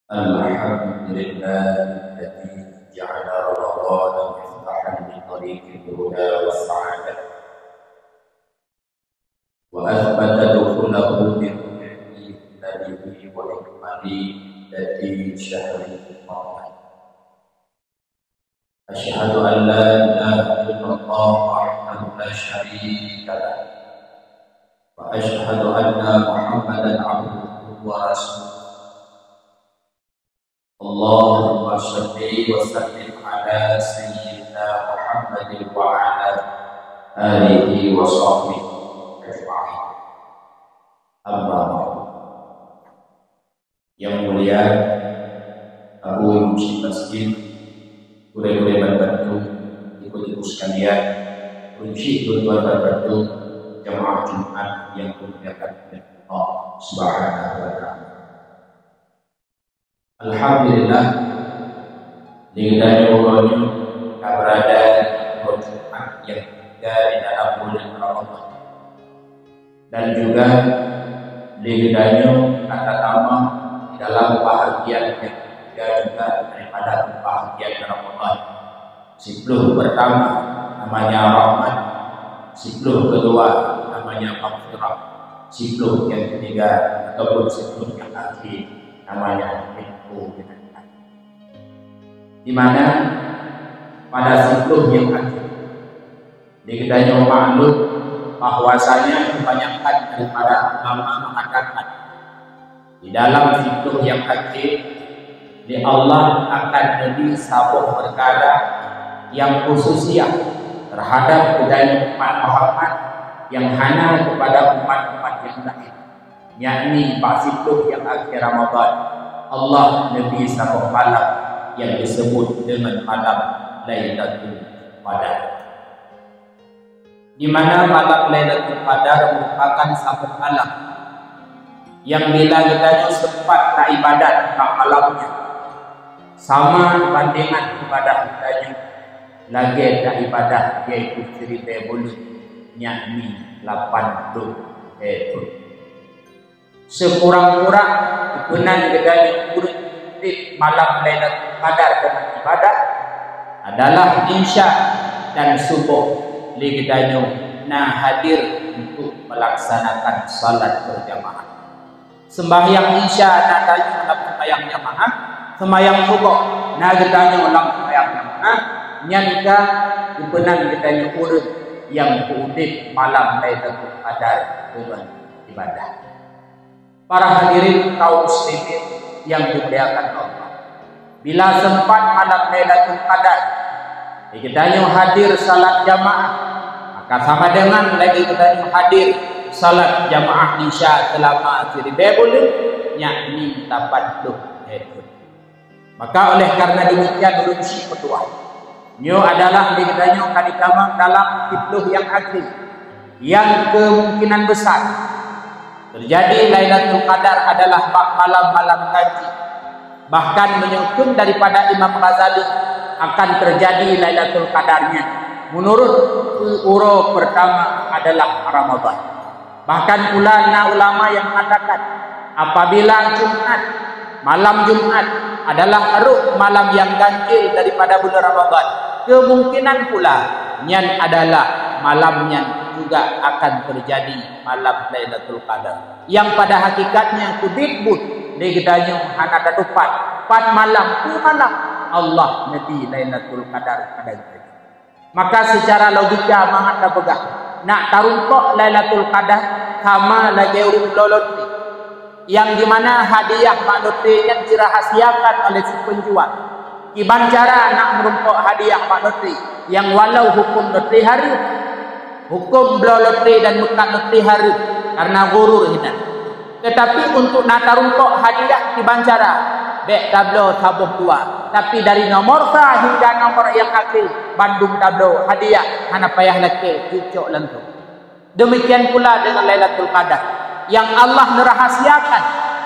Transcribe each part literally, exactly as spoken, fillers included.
الحمد لله الذي جعل رمضان مفتاحا لطريق الهدى والسعادة، وأثبت دخوله برؤيته وإكماله لدى شهر رمضان. أشهد أن لا إله إلا الله وحده لا شريك له، وأشهد أن محمدا عبده ورسوله. اللهم صل وسلم على سيدنا محمد وعلى آله وصحبه أجمعين. أما بعد. Yang mulia Abu Musyid Masjid, gurée-gurée bantu, ibu-ibu sekalian, kunci tuan-tuan bantu, jamaah Jumat yang dimuliakan oleh Allah Subhanahu wa Taala. Alhamdulillah, di geutanyoe uroe nyoe ka beurada di uroe Jumat nyang ketiga di dalam buleuen Ramadhan. Dan juga di geutanyoe ka tatamong di dalam bahagian nyang ketiga juga daripada bahagian Ramadhan. Siploh pertama namanya rahmat, siploh kedua namanya maghfirah, siploh yang ketiga ataupun siploh yang akhir namanya ridho dengan Allah. Di mana pada siploh yang akhir, di geutanyoe maklum bahwasanya kebanyakan daripada ulama mengatakan di dalam siploh yang akhir, di Allah akan neubri saboh peukara nyang khususiah terhadap geutanyoe umat Muhammad nyang hana keupada umat-umat nyang laén, yakni bak siploh nyang akhé Ramadhan, Allah neubri saboh malam nyang disebut deungon malam Lailatul Qadar. Di mana malam Lailatul Qadar merupakan saboh malam nyang bila geutanyoe seumpat taibadat bak malam nyan, sama bandingan ibadah geutanyoe lagée taibadah, yaitu siribée buleuen, yakni lapan ploh lhée thon. Sikurang-kurang, meunan geutanyoe ureuëng udeb malam Lailatul Qadar deungon ibadah adalah Isya dan Suboh lé geutanyoe na hadir untuk melaksanakan salat berjamaah. Sembahyang Isya na tanyoe lam sembahyang jamaah, sembahyang Suboh na geutanyoe lam sembahyang jamaah, nyan ka geupeunang geutanyoe ureuëng nyang udeb malam Lailatul Qadar deungon ibadah. Para hadirin kaum muslimin yang dimuliakan Allah, bila sempat malam Lailatul Qadar, di geutanyoe hadir salat jamaah, maka sama dengan lagée geutanyoe hadir salat jamaah Isya selama siribée buleuen, yakni lapan ploh lhée thon. Maka oleh karena demikian, ulôn syiek meutuah, nyoe adalah lé geutanyoe ka jitamong dalam siploh nyang akhé, nyang kemungkinan besar terjadi Lailatul Qadar adalah bak malam-malam ganjil. Bahkan meunyoe kheun daripada Imam Ghazali, akan terjadi Lailatul Qadar nyan meunurot uroe pertama adalah Ramadhan. Bahkan pula na ulama nyang mengatakan, apabila Jumat, malam Jumat adalah rôh malam nyang ganjil daripada buleuen Ramadhan, kemungkinan pula nyan adalah malam nyan juga akan terjadi malam Lailatul Qadar. Nyang pada hakikatnya keubiet buet lé geutanyoe hana tatupat pat malam, peue malam Allah neubri Lailatul Qadar pada geutanyoe. Maka seucara logika mangat tapeugah, nak tarumpok Lailatul Qadar sama lagée ureuëng bloe lotri, nyang di mana hadiah bak lotri nyan dirahasiakan oleh si peunjual. Kiban cara nak meurumpok hadiah bak lotri nyang walau huköm lotri hareuem, huköm bloe lotri dan meukat lotri hareuem karena ghurur hinan. Teutapi untuk na tarumpok hadiah kiban cara, bék tabloe saboh dua, tapi dari nomor sa hingga nomor nyang akhé bandum tabloe hadiah, hana payah lakée, cucok langsung. Demikian pula dengan Lailatul Qadar nyang Allah neurahasiakan,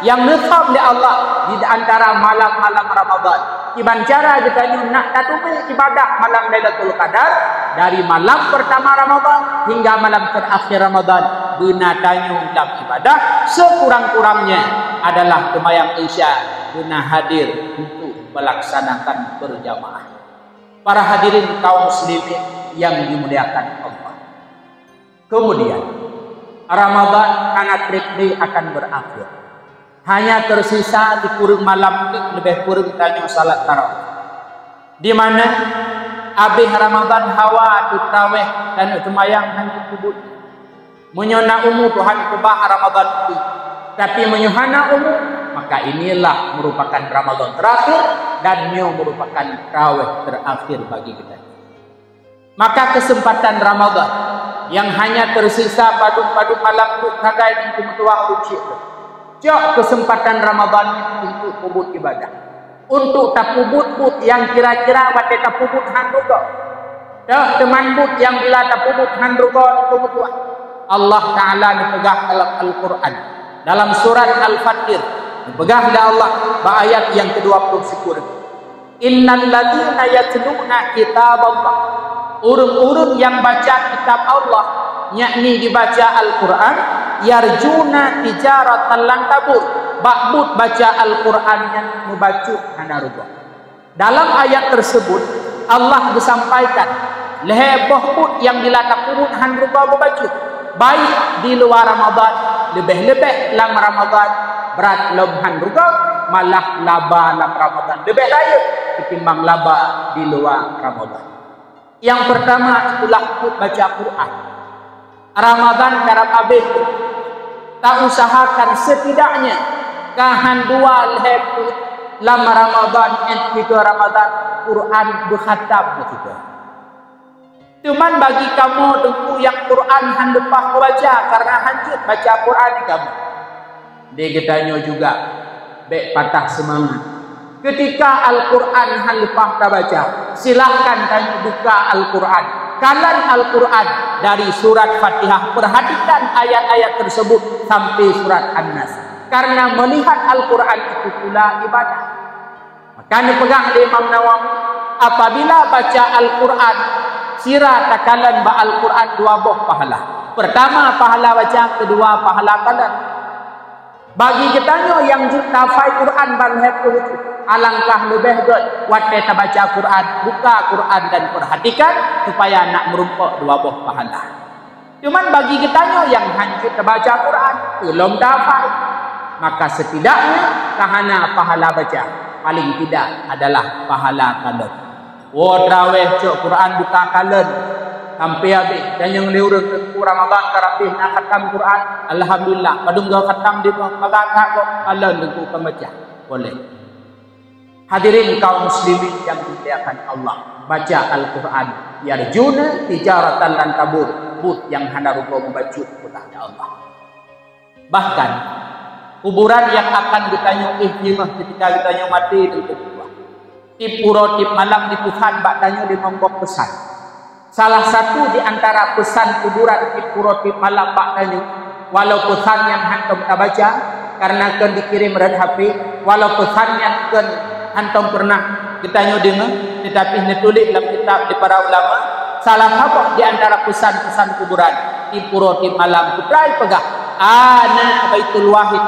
nyang neusab lé Allah di antara malam-malam Ramadhan. Kiban cara geutanyoe nak tatubi ibadah malam Lailatul Qadar dari malam pertama Ramadhan hingga malam terakhir Ramadhan, beuna tanyoe lam ibadah, sekurang-kurangnya adalah seumayang Isya beuna hadir untuk melaksanakan berjamaah. Para hadirin kaum muslimin yang dimuliakan Allah. Kemudian, Ramadan hana treb lé akan berakhir. Hanya tersisa di kureueng malam nyoe leubeh kureueng tanyoe salat tarawih. Di mana abéh Ramadan hawa teutraweh dan teumayang hana peubuet. Meunyoe na umu Tuhan keubah Ramadan nyoe, tapi meunyoe hana umu, maka inilah merupakan Ramadan terakhir dan nyoe merupakan traweh terakhir bagi kita. Maka kesempatan Ramadan yang hanya tersisa padum-padum malam tu sagai ngon teumeutuah ureueng syik tu. Cok kesempatan Ramadan untuk peubuet ibadah. Untuk tapeubuet buet nyang kira-kira watée tapeubuet han rugoe. Toh teuman buet nyang bila tapeubuet han rugoe ngon teumeutuah. Allah Ta'ala neupeugah dalam Al-Quran, dalam surat Al-Fatir, neupeugah lé Allah bak ayat nyang keudua ploh sikureueng. Innal ladzina yatluna kitaballah, ureuëng-ureuëng nyang baca kitab Allah, yakni dibaca Al-Quran, yarjuna tijaratan lan tabur, bak buet baca Al-Quran nyan mubacut hana rugoe. Dalam ayat tersebut, Allah geusampaikan lhée boh buet nyang bila tapeubuet han rugoe mubacut, baik di luwa Ramadan, leubeh-leubeh lam Ramadan, brat lom han rugoe, malah laba lam Ramadan leubeh rayeuk ketimbang laba di luwa Ramadan. Nyang peurtama itulah buet baca Quran. Ramadan karab abéh, tausahakan setidaknya ka han dua lhée buet lam Ramadan, nyan tiga Ramadan, Quran beukhatam meusigoe. Teuma bagi kamoe teungku nyang Quran han leupah meubaca, karena han jeuet baca Quran di kamoe, di geutanyoe juga bék patah seumangat. Keutika Al-Quran han leupah tabaca, silahkan tanyoe buka Al-Quran, kalon Al-Quran dari surat Fatihah, perhatikan ayat-ayat tersebut sampai surat An-Nas. Karena melihat Al-Quran itu pula ibadah. Maka neupeugah lé Imam Nawawi, apabila baca Al-Quran, sira takalon bak Al-Quran dua boh pahala. Pertama pahala baca, keudua pahala kalon. Bagi geutanyoe nyang jeuet tahafai Quran ban lhée ploh juz, alangkah leubeh gét watée tabaca Quran, buka Quran dan perhatikan supaya nak meurumpok dua boh pahala. Teuma bagi geutanyoe nyang han jeuet tabaca Quran, peulom tahafai, maka setidaknya ka hana pahala baca, paling tidak adalah pahala kalon. Woe traweh cok Quran buka kalon sampai habéh, dan nyang lé ureuëng teungku Ramadan karab abéh na khatam Quran, alhamdulillah, padum goe khatam di Ramadan ka goe kalon teungku pembaca. Boleh. Hadirin kaum muslimin yang dimuliakan Allah, baca Al-Quran, yarjuna tijaratan lan tabur, buet nyang hana rugoe mubacut peugah lé Allah. Bahkan, kuburan nyang akan geutanyoe éh singoh ketika geutanyoe maté teungku. Tiep uroe tiep malam dipeusan bak tanyoe limong boh peusan. Salah satu di antara peusan kuburan tiep uroe tiep malam bak tanyoe, walau peusan nyan hántom tabaca, karena kon dikirém rot H P, walau peusan nyan kon hántom peureunah geutanyoe deungoe, teutapi neutuléh lam kitab di para ulama, salah saboh di antara peusan-peusan kuburan tiep uroe tiep malam, peugah, "Ana Baitul Wahid,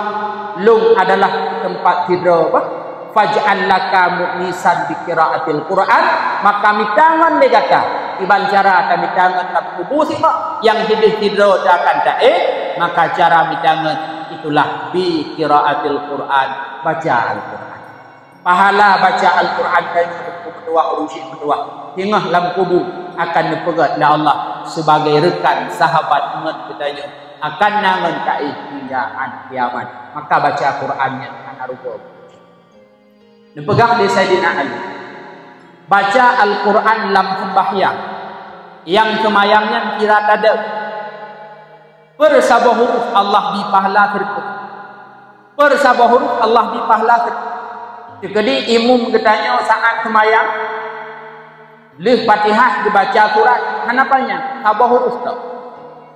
lôn adalah teumpat sidroe bah." Faj'al laka mu'nisan bi qiraatil Qur'an, maka mita ngon lé gata, kiban cara tamita ngon lam kubu singoh nyang hidéh sidroe akan taéh, maka cara mita ngon itulah bi qiraatil Qur'an, baca Al-Qur'an. Pahala baca Al-Qur'an tanyoe teungku meutuwah, ureuëng syik meutuwah, singoh lam kubu akan neupeugét lé Allah sibagai reukan sahabat ngon geutanyoe akan na ngon taéh hingga án kiamat. Maka baca Qur'an nyan hana rugoe. Neupeugah lé Saidina Ali, baca Al-Qur'an lam seumbahyang, nyang seumayang nyan sira tadong. Per saboh huruf Allah bi pahala sireutoh. Per saboh huruf Allah bi pahala sireutoh. Teukeudi imum geutanyoe saát seumayang, lheueh Fatihah geubaca surat, hana panyang, saboh huruf tok.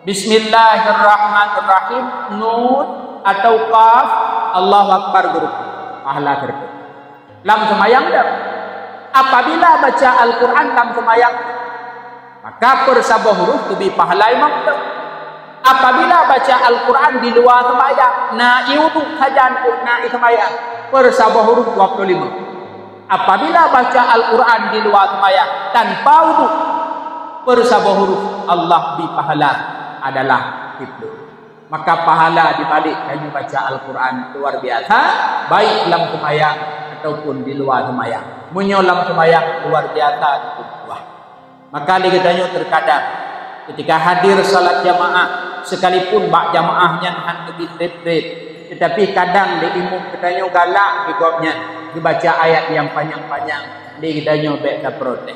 Bismillahirrahmanirrahim, Nun atau Qaf, Allahu Akbar, geuruku, pahala sireutoh. Lam seumayang dak? Apabila baca Al-Qur'an lam seumayang, maka per saboh huruf geubri pahala limong tok. Apabila baca Al-Quran di luwa seumayang, na ié uduk sajan pun na ié seumayang, per saboh huruf dua puluh lima. Apabila baca Al-Quran di luwa seumayang tanpa uduk, per saboh huruf Allah bi pahala adalah siplôh. Maka pahala di balik tanyoe baca Al-Quran luar biasa, baik lam seumayang ataupun di luwa seumayang. Meunyoe lam seumayang luar biasa, cukup luwah. Maka lé geutanyoe terkadang ketika hadir salat jamaah, sekalipun bak jamaah nyan hana geubiet treb-treb, tetapi kadang lé imum geutanyoe galak di gobnyan geubaca ayat nyang panyang-panyang, lé geutanyoe bék taprotes.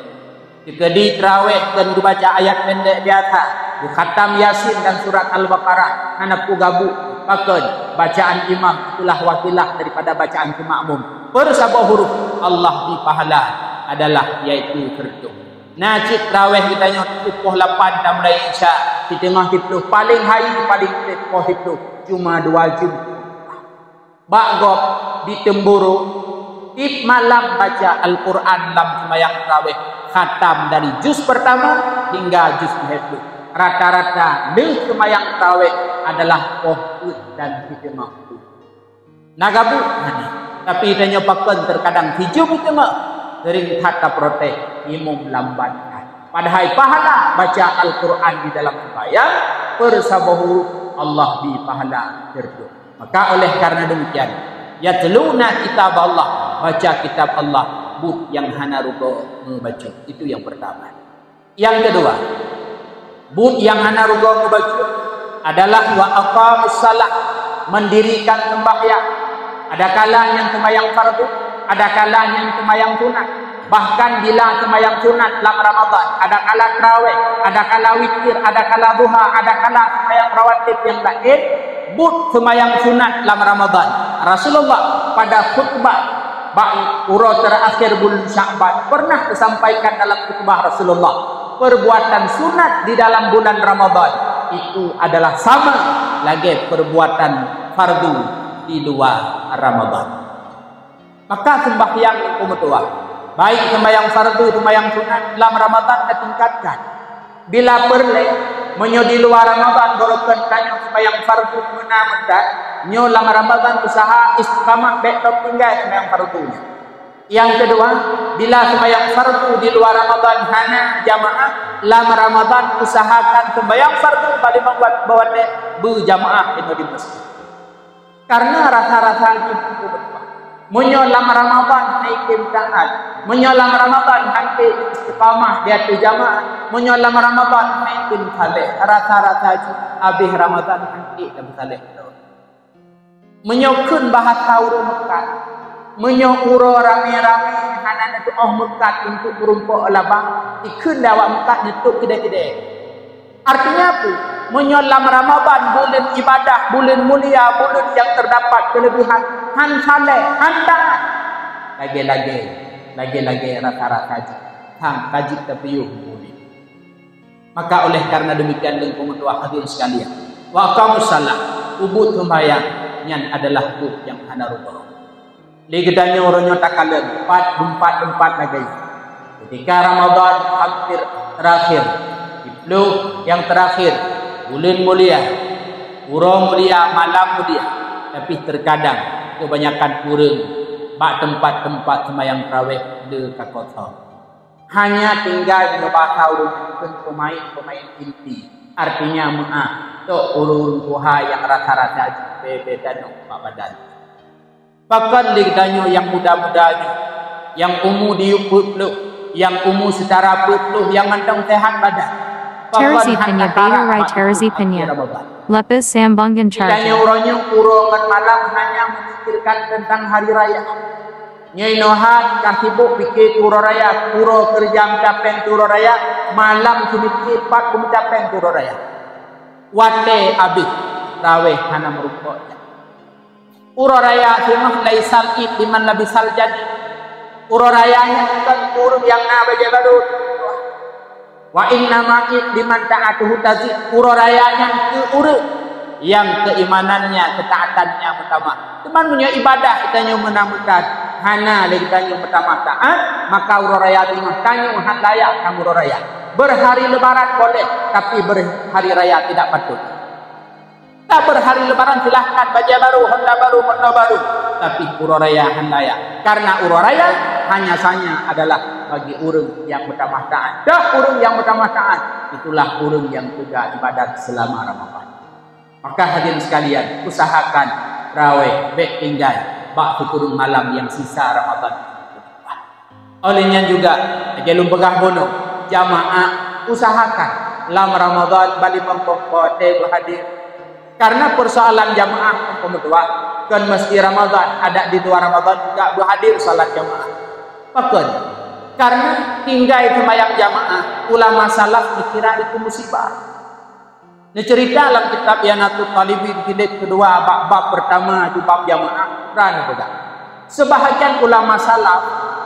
Keudeh teurawéh kon geubaca ayat pendek biasa, geukhatam Yasin dan surat Al-Baqarah, hana peue gabuk, pakon bacaan imam itulah wasilah daripada bacaan keu makmum. Per saboh huruf Allah bi pahala adalah yaitu seureutôh. Na cit teurawéh geutanyoe tujoh poh lapan tamulai Isya, siteungoh siplôh, paléng hai paléng treb poh siplôh, cuma dua jeuem. Bak gob di Teumburo, tiep malam baca Al-Quran lam seumayang teurawéh, khatam dari juz pertama hingga juz lhèe ploh. Rata-rata lheueh seumayang teurawéh adalah poh peuet dan siteungoh ploh. Na gabuk hana, tapi tanyoe pakon terkadang sijeuem teungoh, seuring that taprotes imum lambat that. Padahai pahala baca Al-Quran di dalam seumayang per saboh huruf Allah bi pahala seureutôh. Maka oleh karena demikian, yatluna kitab Allah, baca kitab Allah, buet nyang hana rugoe meubacut. Itu yang pertama. Yang kedua, buet nyang hana rugoe meubacut adalah wa aqamus shalah, mendirikan sembahyang. Adakala nyang seumayang fardu, adakala nyang seumayang sunat. Bahkan bila seumayang sunat lam Ramadan, adakala teurawéh, adakala witir, adakala duha, adakala seumayang rawatib nyang laén, buet seumayang sunat lam Ramadan. Rasulullah pada khutbah bak uroe terakhir bulan Sya'ban pernah disampaikan dalam khutbah Rasulullah, perbuatan sunat di dalam bulan Ramadan itu adalah sama lagée perbuatan fardu di luar Ramadan. Maka sembahyang nyang peumeutuah, baik sembahyang fardu, sembahyang sunat, lam Ramadan tatingkatkan. Bila peureulée, meunyoe di luwa Ramadan barokon tanyoe sembahyang fardu meuna meutat, nyoe lam Ramadan usaha istiqamah bék tom tinggai sembahyang fardu nyan. Nyang keudua, bila sembahyang fardu di luwa Ramadan hana jamaah, lam Ramadan usahakan sembahyang fardu bak limong wa-, bak watée beujamaah inoe di masjid. Karena rasa-rasa jih itu beutôi. Meunyoe lam Ramadan hana item taat, meunyoe lam Ramadan hana istiqamah di ateueh jamaah, meunyoe lam Ramadan hana item saleh, rasa-rasa jih habéh Ramadan hana item saleh. Meunyoe kheun bahasa ureuëng meukat, meunyoe uroe ramé-ramé hana neutuoh meukat untuk meurumpok labang, ikheun lé awak meukat neutôp keudée-keudée. Artinya apa? Meunyoe lam Ramadan buleuen ibadah, buleuen mulia, buleuen nyang teudapat keuleubihan, han saleh, han taat, lagée-lagée, lagée-lagée rasa-rasa jih, han ka jeuet tapiôh buleuen. Maka oleh karena demikian, lôn peumeutuah hadirin sekalian, wa aqamus shalah, peubuet seumayang nyan adalah buet nyang hana rugoe. Lé geutanyoe uroe nyoe takalon pat teumpat-teumpat lagée nyan. Keutika Ramadan hampir terakhir, siploh nyang terakhir, buleuen mulia, uroe mulia, malam mulia, tapi terkadang keubanyakan ureuëng bak teumpat-teumpat seumayang teurawéh le ka kosong. Hanya tinggai meunyoe basa ureuëng kheun peumaén-peumaén inti, artinya meuáh, tok ureuëng tuha nyang rasa-rasa jih bée-bée tanoh bak badan. Pakon lé geutanyoe nyang muda-muda nyoe, nyang umu diyueb peuet ploh, nyang umu seutara peuet ploh nyang mantong seuhat badan? Pakon Terzi hana Penya, takalak Beyurai bak Terzi Penya. Akhé Ramadan? Lepus Sambungan Charger. Geutanyoe uroe nyoe uroe ngon malam hanya memikirkan tentang hari raya. Nyoe inoe that ka sibok pike keu uroe raya, uroe keureuja meucapéng keu uroe raya, malam seumiké pat beumeucapéng keu uroe raya. Watée abéh, trawéh hana meurumpok jak. Uroe raya singoh laisal id liman labisal jadid. Uroe raya nyan kon ureuëng nyang na bajée barô. Wa innama id liman ta'atuhu tazid. Uroe raya nyan keu ureuëng nyang keuimanannya, keutaatannya meutamah. Teuma meunyoe ibadah tanyoe meunan meukat, hana lé tanyoe meutamah taat, maka uroe raya singoh tanyoe han layak tam uroe raya. Berhari lebaran boleh, tapi berhari raya tidak patut. Tak berhari lebaran, silahkan, bajée baru, honda baru, moto baru. Tapi uroe raya hana layak. Karena uroe raya hanya sanya adalah bagi ureuëng yang bertamah taat. Dah ureuëng yang bertamah taat, itulah ureuëng yang teuga ibadat selama Ramadan. Maka hadirin sekalian, usahakan raweh bék tinggai bak sikureueng malam yang sisa Ramadan. Oleh nyan juga, lagée lôn peugah bunoe, jamaah usahakan lam Ramadan bali meumpok-pok teuh beuhadir. Karena persoalan jamaah, peumeutuah, kon meusti Ramadan, adak di luar Ramadan juga beuhadir salat jamaah. Pakon? Karena tinggai seumayang jamaah, ulama salaf dikira itu musibah. Neuceurita lam kitab I'anatut Talibin jilid keudua bak bab pertama di bab jamaah, peugah. Sebahagian ulama salaf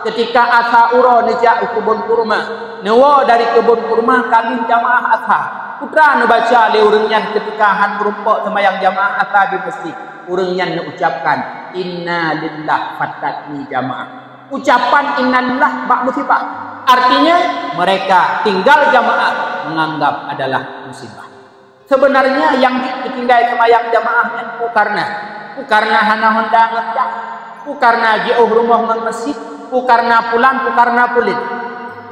ketika asa uroe neujak u keubon kurma, neuwoe dari keubon kurma ka lheueh jamaah asa. Peue neubaca lé ureuëng nyan ketika han meurumpok seumayang jamaah asa di masjid? Ureuëng nyan neuucapkan, "Innalillah fatatni jamaah." Ucapan innalillah bak musibah. Artinya, mereka tinggal jamaah menganggap adalah musibah. Sebenarnya nyang jeuet geutinggai seumayang jamaah nyan peue kareuna? Peue kareuna hana honda ngon jak? Peue kareuna jiôh rumoh ngon masjid? Peue kareuna pulan, peue kareuna pulen?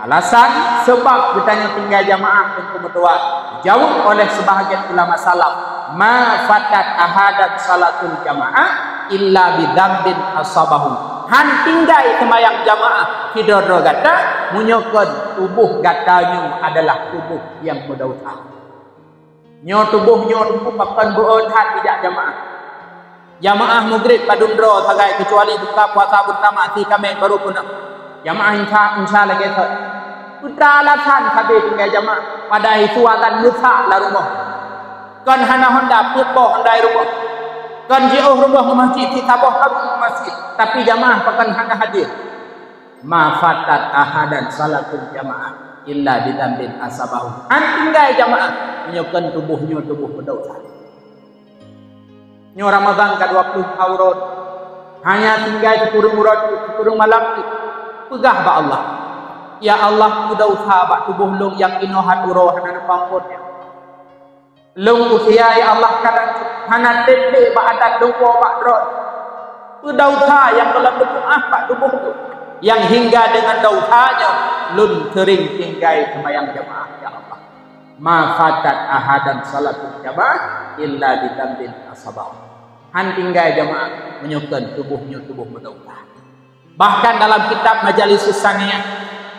Alasan, sebab geutanyoe tinggai jamaah, Teungku meutuah, jaweueb oleh sebahagian ulama salaf, "Ma fatat ahadan salatul jamaah illa bidzambin asabahu." Han tinggai seumayang jamaah sidroe-droe gata, meunyoe kon tuboh gata nyoe adalah tuboh nyang meudausa. Nyoe tuboh nyoe teungku pakon beu-ôn that ijak jamaah. Jamaah Maghrib padum droe sagai, keucuali buka puasa bersama si kaméng baru punah. Jamaah Isya, Isya lagée thot. Peue alasan sabe tinggai jamaah, padahai su azan meusak lam rumoh. Kon hana honda, peuet boh honda i rumoh. Kon jiôh rumoh ngon masjid, sisaboh kabeueng ngon masjid, tapi jamaah pakon hana hadir. "Ma fatat ahadan salatul jamaah illa bidzambin asabahu." Han tinggai jamaah, meunyoe kon tuboh nyoe tuboh meudausa. Nyoe Ramadhan ka dua ploh lhèe uroe, hana tinggai sikureueng uroe, sikureueng malam, peugah bak Allah, "Ya Allah, peue dausa bak tuboh lôn nyang inoe hat uroe hana neupeuampon, ya Allah. Lôn usia, ya Allah, kadang hana treb lé bak adat lôn woe bak Droe. Peue dausa nyang gohlom neupeumaáh bak tuboh lôn, nyang hingga deungon dausa nyoe lôn seuring tinggai seumayang jamaah, ya Allah. Ma fatat ahadan salatul jamaah illa bidzambin asabahu." Han tinggai jamaah meunyoe kon tuboh nyoe tuboh meudausa. Bahkan dalam kitab Majalisus Saniyah,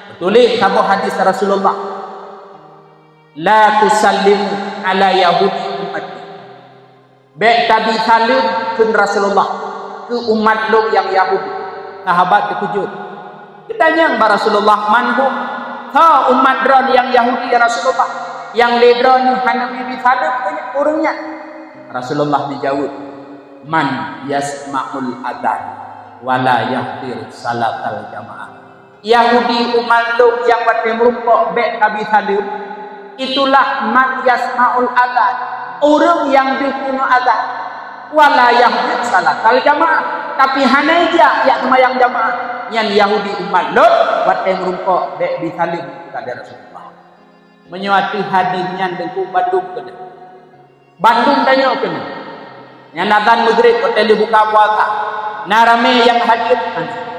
teutuléh saboh hadis Rasulullah, "La tusallimu ala yahudi ummati." Bék tabi saleuem, kheun Rasulullah, keu umat lôn nyang Yahudi. Sahabat teukeujot. Geutanyong bak Rasulullah, "Man hum?" Soe umat droe nyang Yahudi, ya Rasulullah, nyang lé droeneuh hana bi saleuem keu ureuëng nyan? Rasulullah neujaweueb, "Man yasma'ul adzan wa la yahdir salatal jamaah." Yahudi umat lôn nyang watée meurumpok bék tabi saleuem, itulah man yasma'ul adzan, ureuëng nyang deuh deungoe azan, wa la yahdir salatal jamaah, tapi hana ijak jak seumayang jamaah. Nyan Yahudi umat lôn, watée meurumpok bék bi saleuem, kheun Rasulullah. Meunyoe ateueh hadis nyan teungku bandum keudeh. Bandum tanyoe keunoe. Nyan azan Maghrib, watée lheueh buka puasa. Na ramé nyang hadir,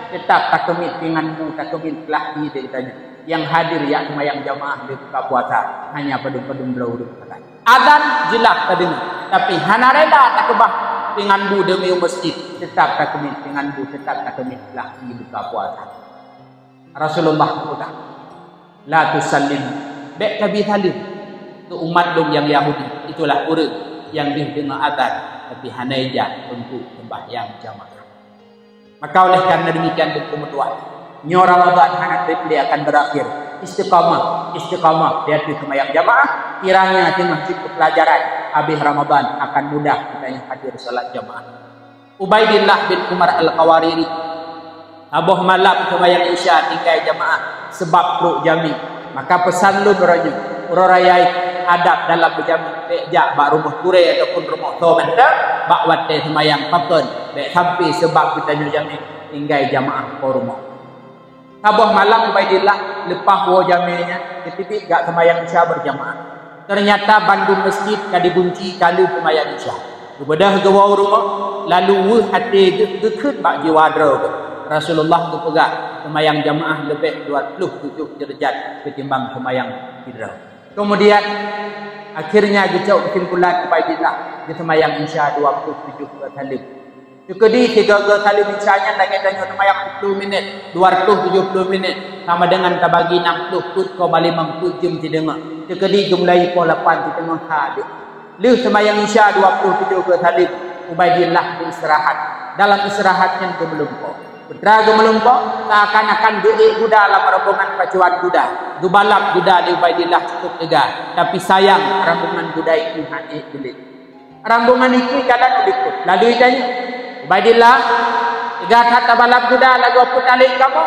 teutap takeumiet pingan bu, takeumiet plah ié di tanyoe. Nyang hadir jak seumayang jamaah lheueh buka puasa, hanya padum-padum droe ureuëng sagai. Azan jeulaih tadeungoe, tapi hana rela takeubah pingan bu deungon masjid, teutap takeumiet pingan bu, teutap takeumiet plah ié buka puasa. Rasulullah geupeugah, "La tusallimu, bék tabi saleuem keu umat lôn nyang Yahudi, itulah ureuëng nyang deuh deungoe azan, tapi hana ijak untuk seumbahyang jamaah." Maka oleh karena demikian, teungku meutuah, nyoe Ramadhan hana treb lé akan berakhir. Istiqamah, istiqamah di ateueh seumayang jamaah, kiranya teungoh jeuet keu peulajaran, habéh Ramadhan akan mudah geutanyoe hadir salat jamaah. Ubaidillah bin Umar Al-Qawariri, saboh malam seumayang Isya tinggai jamaah seubab trok jamé. Maka peusan lôn uroe nyoe, uroe raya, adab dalam beujamé, bék jak bak rumoh gurée ataupun rumoh soe mantong bak watée seumayang, pakon bék sampai seubab geutanyoe jamé tinggai jamaah po rumoh. Saboh malam Ubaidillah leupah woe jamé nyan, geuteubiet jak seumayang Isya beurjamaah. Teunyata bandum masjid ka digunci ka lheueh seumayang Isya. Geubeudôh geuwoe u rumoh, lalu weueh até geuh geukheun bak jiwa droe geuh. Rasulullah geupeugah, seumayang jamaah leubeh dua ploh tujoh deurajat ketimbang seumayang sidroe. Keumudian, akhirnya geucok keusimpulan Ubaidillah geuseumayang Isya dua ploh tujoh keu saleuem. Teukeudi sigoe-goe saleuem Isya nyan lagée tanyoe seumayang siplôh minét, dua ratus tujoh ploh minét, sama dengan tabagi nam ploh peuet koma limong peuet jeuem sideungoe. Teukeudi geumulai poh lapan sideungoe sa lheueh. Lheueh seumayang Isya dua ploh tujoh keu saleuem, Ubaidillah geuistirahat. Dalam istirahat nyan geumeulumpoe. Peue teuma geumeulumpoe, seakan-akan geuék guda lam rombongan pacuan guda. Geubalap guda lé Ubaidillah cukup teuga, tapi sayang rombongan guda itu hana ék geulék. Rombongan itu jalan u likot. Lalu itanya, "Ubaidillah, teuga that tabalap guda lagoe peue talék kamoe?"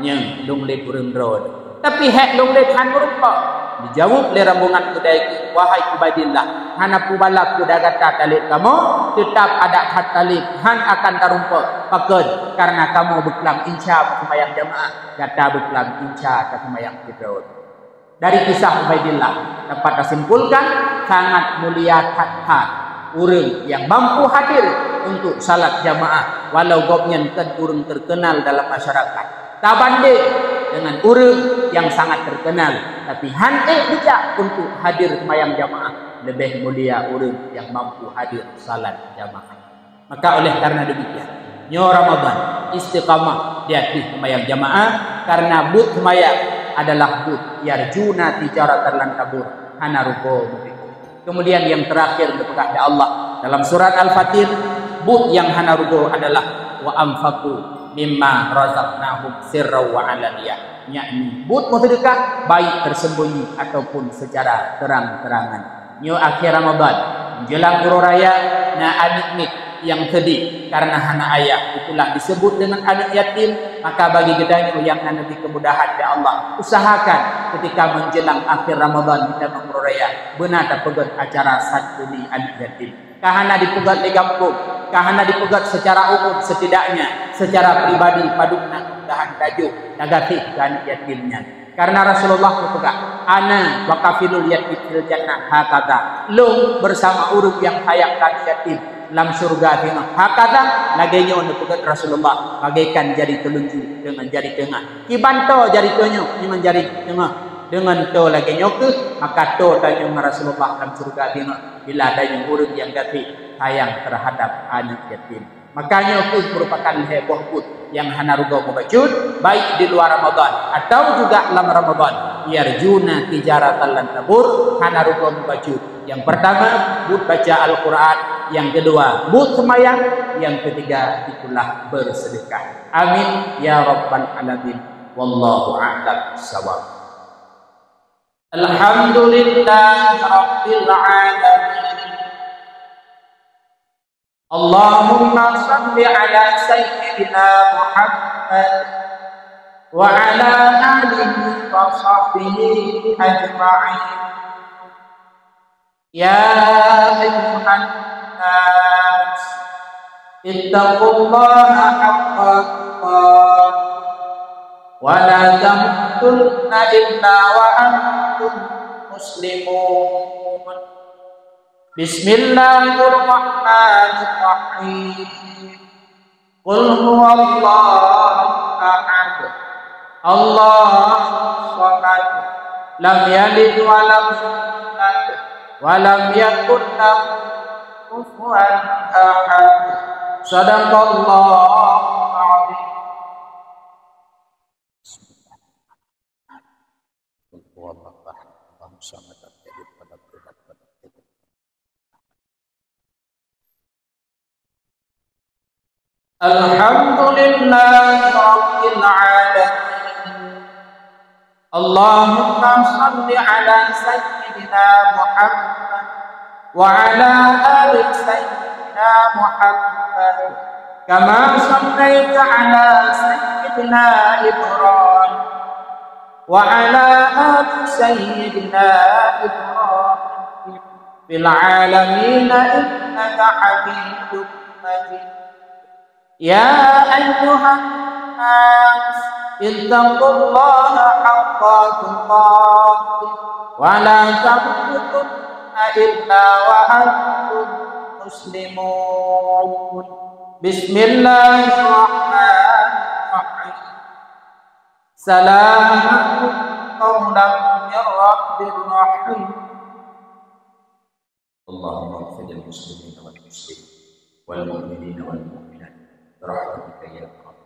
"Nyoe, lôn lét ureuëng droe." "Tapi hék lôn lét hán meurumpok." Dijaweueb lé rombongan guda itu, "Wahai Ubaidillah, hana peubalap guda gata talék kamoe, teutab adak that talék hán akan tarumpok. Pakon? Kareuna kamoe beuklam Isya seumayang jamaah, gata beuklam Isya taseumayang sidroe." Dari kisah Ubaidillah dapat tasimpulkan, sangat mulia that-that ureuëng nyang mampu hadir untuk salat jamaah, walau gobnyan kon ureuëng terkenal dalam masyarakat. Tabandéng dengan ureuëng nyang sangat terkenal, tapi hán ék geujak untuk hadir seumayang jamaah, leubeh mulia ureuëng nyang mampu hadir salat jamaah. Maka oleh karena demikian, nyoe Ramadan, istiqamah di ateueh seumayang jamaah, karena buet seumayang adalah buet yarjuna tijaratan lan tabur, hana rugoe meubri. Kemudian yang terakhir geupeugah lé Allah dalam surat Al-Fatir, buet nyang hana rugoe adalah, "Wa anfaqu mimma razaqnahum sirran wa alaniyah," yakni buet meuseudeukah baik tersembunyi ataupun secara terang-terangan. Nyoe akhé Ramadan, menjelang uroe raya, na aneuëk miet nyang seudeh karena hana ayah, itulah disebut dengan aneuk yatim. Maka bagi geutanyoe nyang hana dibri keumudahan lé Allah, usahakan ketika menjelang akhir Ramadan, menjelang uroe raya, beuna tapeugét acara santuni aneuk yatim. Ka hana dipeugét lé gampông, ka hana dipeugét secara umum, setidaknya secara pribadi padub na keumudahan tajoh tagaséh keu aneuk yatim nyan. Karena Rasulullah geupeugah, "Ana wa kafilul yatim fil jannah hakadha." Lôn bersama ureuëng nyang sayang keu aneuk yatim lam syeuruga singoh. Hakadha, lagée nyoe neupeugét Rasulullah, bagaikan jari telunjuk dengan jari teungoh. Kiban toe jari tanyoe ngon jari teungoh, deungon toe lagée nyoe kheueh, maka toe tanyoe ngon Rasulullah lam syeuruga singoh bila tanyoe ureuëng nyang gasien sayang terhadap aneuk yatim. Maka nyoe kheueh meurupakan lhée boh buet nyang hana rugoe meubacut, baik di luwa Ramadan atawa juga lam Ramadan. Yarjuna tijaratan lan tabur, hana rugoe meubacut. Nyang peurtama, buet baca Al-Qur'an. Nyang keudua, buet seumayang. Nyang keutiga, itulah beuseudeukah. Amin ya rabbal alamin. Wallahu a'lam bissawab. Alhamdulillahi rabbil alamin. Allahumma shalli ala sayyidina Muhammad wa ala alihi wa sahbihi ajma'in. Ya ayyuhan nas, ittaqullaha haqqa tuqatih wa la tamutunna illa wa antum muslimun. Bismillahirrahmanirrahim. Qul huwallahu ahad. Allahus samad. Lam yalid wa lam yulad. Wa lam yakul lahu kufuwan ahad. Shadaqallahul azim. Qul huwallahu ahad. Allahus samad. Lam yalid wa lam yulad. Alhamdulillahi rabbil alamin. Allahumma shalli ala sayyidina Muhammad wa ala ali sayyidina Muhammad, kama shallaita ala sayyidina Ibrahim wa ala ali sayyidina Ibrahim fil alamin innaka Hamidum Majid. Ya ayyuhan nas, ittaqullaha haqqa tuqatih wa la tamutunna illa wa antum مسلمون. بسم الله الرحمن الرحيم. سلام قولا من رب رحيم. اللهم اغفر للمسلمين والمسلمات والمؤمنين والمؤمنات برحمتك يا أرحم.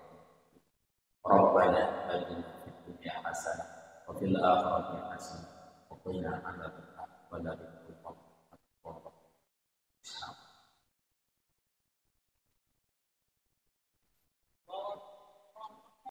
ربنا آتنا في الدنيا حسنة وفي الآخرة حسنة وقنا عذاب النار.